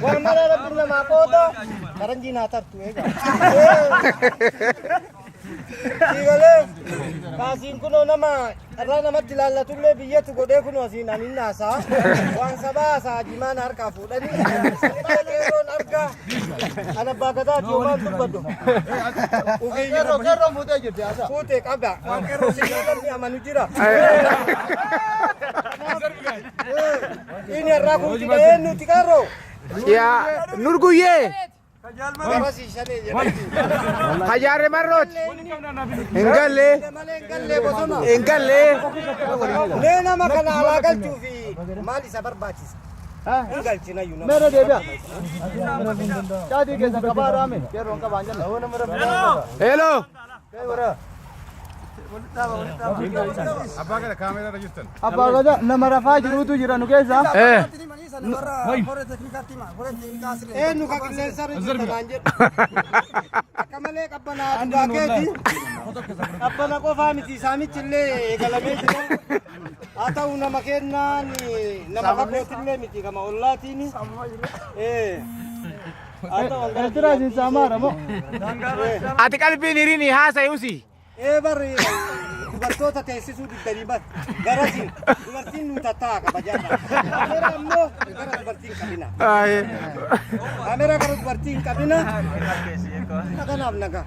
Waan mara rabbi namaa qooda faranjiin haa tartu egaa. Siigalee kaasiin kunoo nama carraa namatti ilaallatullee biyyatu godhee kunoo asiin ani hin haasaa. Waan sabaa haasaa jimaan harkaa fuudhanii. Qeerroon argaa. Ana abbaa gadaati yoo maal dubbadhu. Qeerroo qeerroon fuutee jirti haasaa. Fuutee qaba. Waan qeerroo si namni amanu jira. Inni irraa kun fide eenyuti qeerroo? Yaa Nurguyyee Garasii shanee jedhatti. Hajaarre Marrooti. Hin galle. Malee hin gallee bosona. Hin galle. Mee nama kana alaa galchuu fi maal isa barbaachisa? Hin galchinayyuu nama. Meera deebi'a. Caatii keessa qabaa raame. Qeerroon qabaan jenna. Hello. Abbaa gada kaameeraa irra jirtan. Abbaa gada nama rafaa jiruutu jira nu keessa. Eh. Eenyu ka qilleensa irra jirta naan jedhu. Akka malee qabbanaa dhugaa keeti. Qabbana qofaa miti saamichi illee eegalamee jira. Haa ta'u nama kennaan nama fagootillee miti kama ollaatiin. Eh. Haa ta'u hangana Eertiraa isin saamaara moo? Ati qalbiin hirini haasa'e usi. Ee barri dubartoota teessisuu diddanii bar garasiin dubartiin nuu tattaa kabajaadha. Kaamera ammoo gara dubartii hin qabina. Kaamera gara dubartii hin qabina. Kanaaf nagaa.